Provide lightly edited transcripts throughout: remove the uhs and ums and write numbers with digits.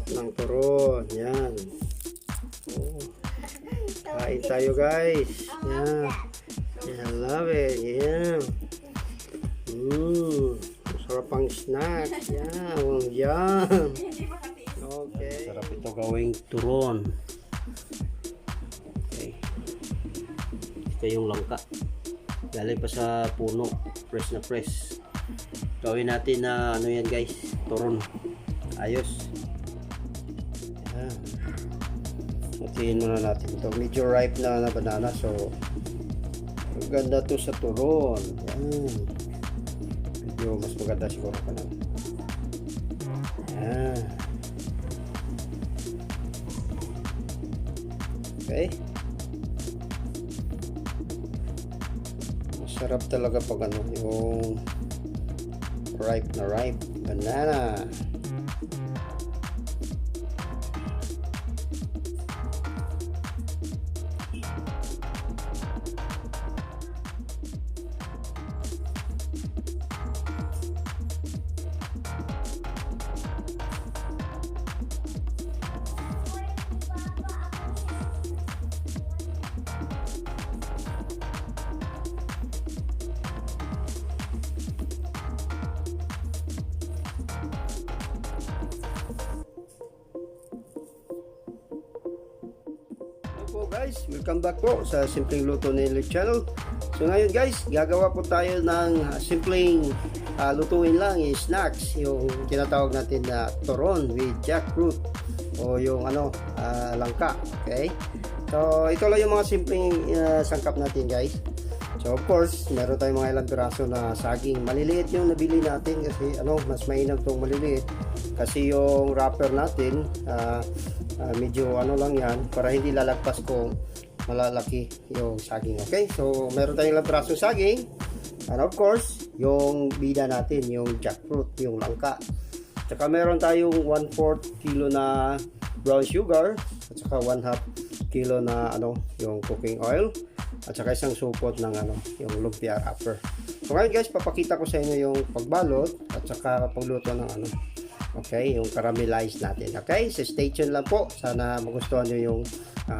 Sarap ng turon. Yan. Oh. Kain tayo, guys. Yeah. I love it. Yeah. Masarap ang snacks. Yeah. Oh, yum. Okay. Sarap ito gawing turon. Okay. Ito yung langka. Galing pa sa puno. Fresh na fresh. Gawin natin na ano yan, guys. Turon. Ayos. Yan. Hatiin muna natin ito. Medyo ripe na na banana. So, maganda to sa turon. Yan. Medyo mas maganda siguro pa na. Yan. Okay. Masarap talaga pag ano, yung ripe na ripe banana. Hello po guys, welcome back po sa Simpleng Luto ni Luke Channel. So ngayon guys, gagawa po tayo ng simpleng lutuin lang, yung snacks, yung tinatawag natin na turon with jackfruit o yung langka, okay? So ito lang yung mga simpleng sangkap natin, guys. So of course, meron tayong mga ilang piraso na saging. Maliliit yung nabili natin kasi mas mainam tong maliliit kasi yung wrapper natin medyo ano lang yan para hindi lalagpas kung malalaki yung saging. Okay? So meron tayong ilang piraso saging and of course, yung bida natin, yung jackfruit, yung langka. Tsaka meron tayong 1/4 kilo na brown sugar at saka 1/2 kilo na yung cooking oil at saka isang supot ng yung lumpia wrapper. So ngayon guys, papakita ko sa inyo yung pagbalot at saka pagluto ng okay, yung caramelized natin. Okay, so stay tuned lang po. Sana magustuhan nyo yung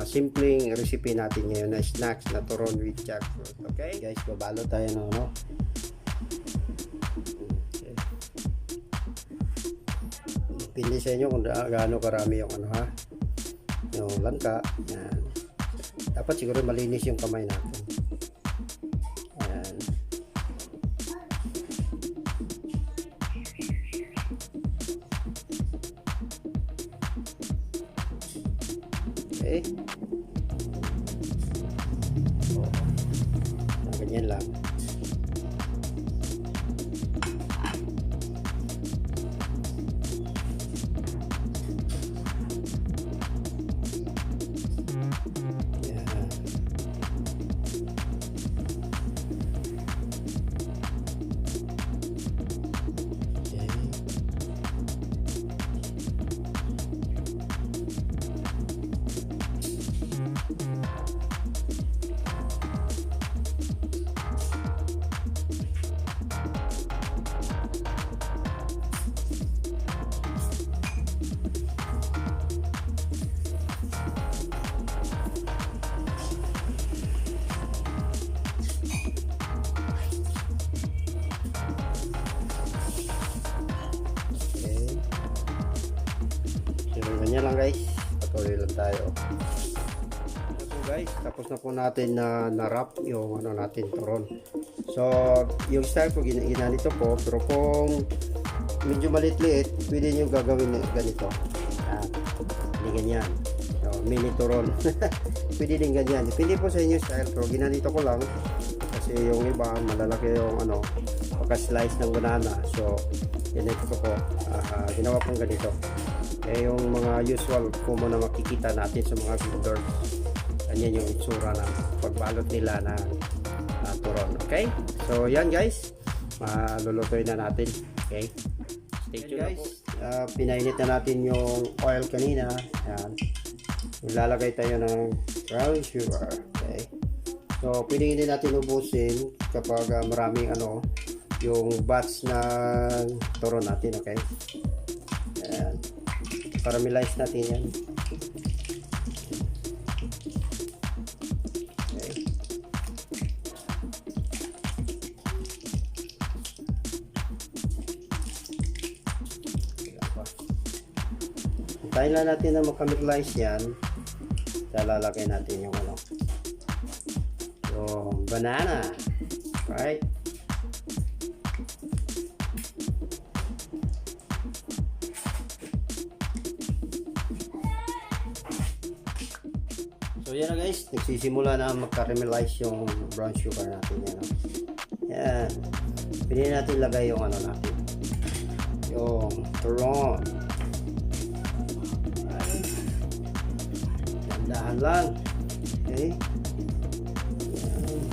simpleng recipe natin ngayon na snacks na turon with jackfruit. Okay, guys, babalot tayo ng ano. Okay. Depende sa inyo kung gaano karami yung ha, yung langka. Yan. Dapat siguro malinis yung kamay natin. Ayan. Okay. Oh. Ganyan lang. Ayan. Okay. Ganyan lang guys, patuloy lang tayo. Ito po guys, tapos na po natin na na-wrap yung natin turon. So yung style ko ginanito po, pero kung medyo maliit-liit, pwede nyo gagawin ganito. Hindi ganyan. So, mini turon. Pwede din ganyan. Depende po sa inyo style, pero ginanito ko lang kasi yung iba malalaki yung pagka-slice ng banana. So ganito ko, ginawa kong ganito. Yung mga usual common na makikita natin sa mga vendors, ganyan yung itsura ng pagbalot nila ng turon. Okay? So yan guys, malulutuin na natin. Okay? Stay tuned guys. Pinainit na natin yung oil kanina. Yan. Ilalagay tayo ng brown sugar. Okay? So pwede hindi natin ubusin kapag maraming yung batch ng turon natin. Okay? Ayan. Caramelize natin yan. Okay. Teka pa. Hintayin lang natin na makaramelize yan. Lalagay natin yung ano, yung banana. Right? So yan na guys, nagsisimula na mag-caramelize yung brown sugar natin yan. Oh. Yan. Pwede natin lagay yung ano natin, yung turon. Right. Dahan lang. Okay. Yan. Okay.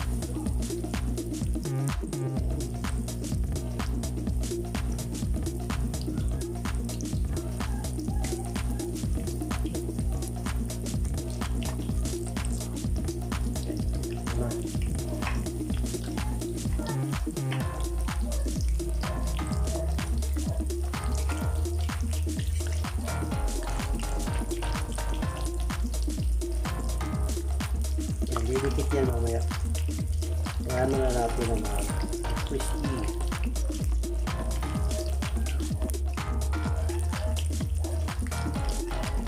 Didikit yan mamaya. Kaya na natin ang mga crispy.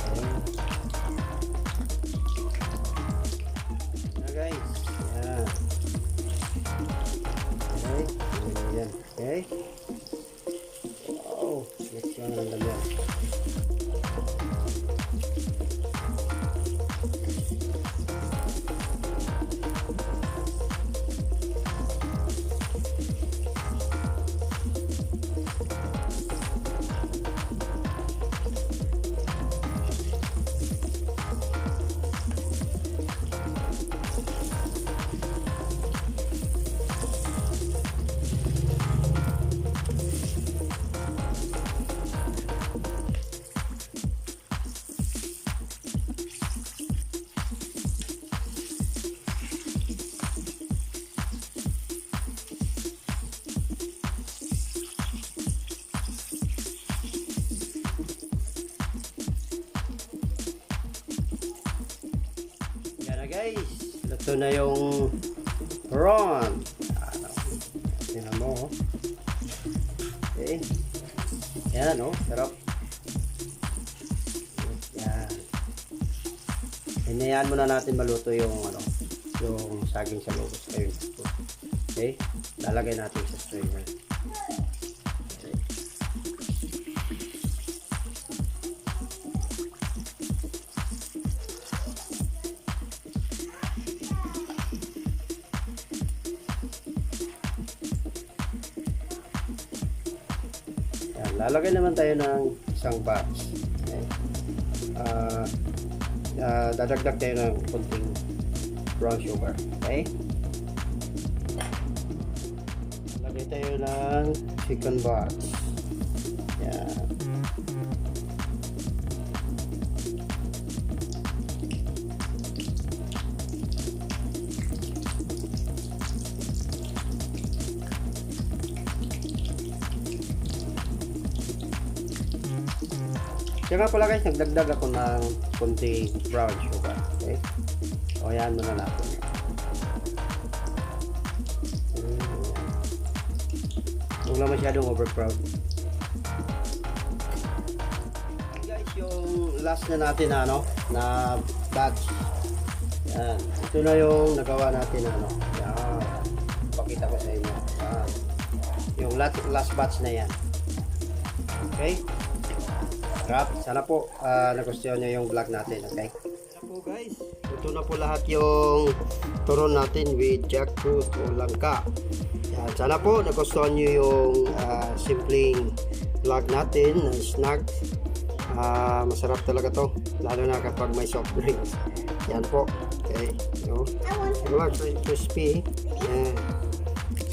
Okay. Na guys. Yan. Okay. Yan. Okay. Wow. Next one ang dami yan. Yan na guys. Luto na yung turon. Ano, tingnan mo. Oh. Okay. Yan oh, sarap. Yan. Hinayaan muna natin maluto yung ano, yung saging sa lobos. Ayun. Okay. Lalagay natin sa strainer. Okay. Yan, lalagay naman tayo ng isang batch. Okay. Dadagdag tayo ng konting brown sugar. Okay? Lagay tayo ng second batch. Yan. Siya nga pala guys, nagdagdag ako ng konting brown sugar. Okay? O, ayan muna natin. Huwag lang masyadong overcrowd. Guys, yung last na natin na, ano, na batch. Yan. Ito na yung nagawa natin na, ano. Yan. Pakita ko sa inyo. Yan. Yung last batch na yan. Okay? Sarap. Sana po nagustuhan nyo yung vlog natin. Okay? Sana po guys. Ito na po lahat yung turon natin with jackfruit o langka. Yan. Sana po nagustuhan nyo yung simpleng vlog natin na snack. Masarap talaga to. Lalo na kapag may soft drinks. Yan po. Okay. No? Diba, crispy. Yan.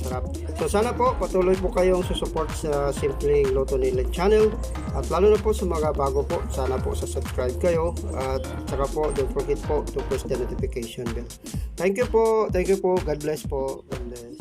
Sarap. So sana po patuloy po kayong susupport sa Simpleng Luto Nila channel at lalo na po sa mga bago po, sana po sa subscribe kayo at saka po don't forget po to press the notification bell. Thank you po. Thank you po. God bless po. God bless.